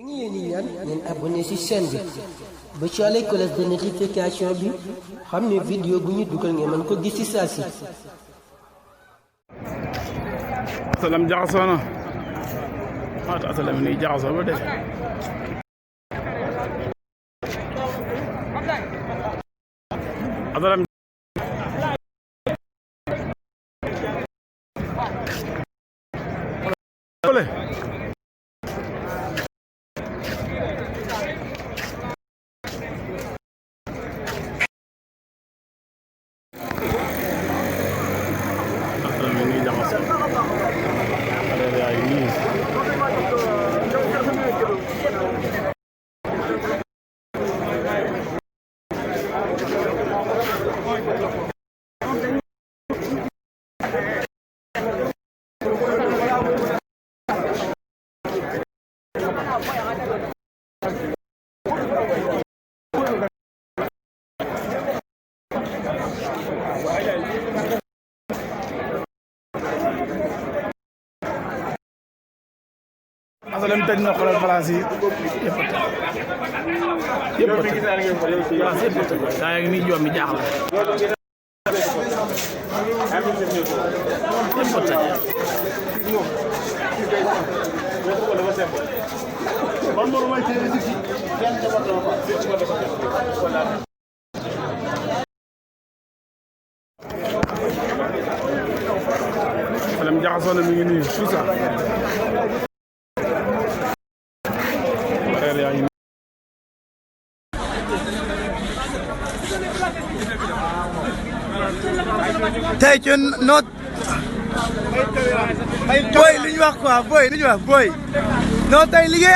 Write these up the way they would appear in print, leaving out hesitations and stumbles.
ñu ngi leen di ñaan ngeen abonné ci chaîne bi ba ci àll cloche de notification bi xam ne vidéo bu ñu dugal ngeen mën ko gis ci saa si. asalam jaxasoo na waat asalam ni jaxasoo ba def asalam asalem tëj na xoolal place yi yëpp place yëpp daa ngi nii joom mi jaaxle asalem jaxasoo na mi ngi nii tout ça tey ci noot booy li ñu wax quoi booy li ñu wax booy non tey liggéey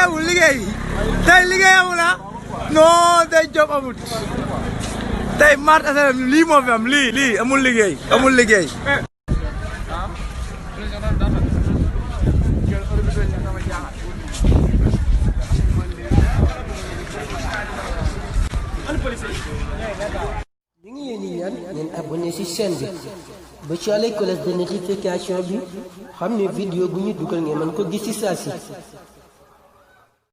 amul ah non tey job amut tey mart asalem lii moo fi am lii amul liggéey ñu ngi leen di ñaan ngeen abonné ci chaîne bi ba ci àll cloche de notification bi xam ne vidéo bu ñu dugal ngeen mën ko gis ci saa si.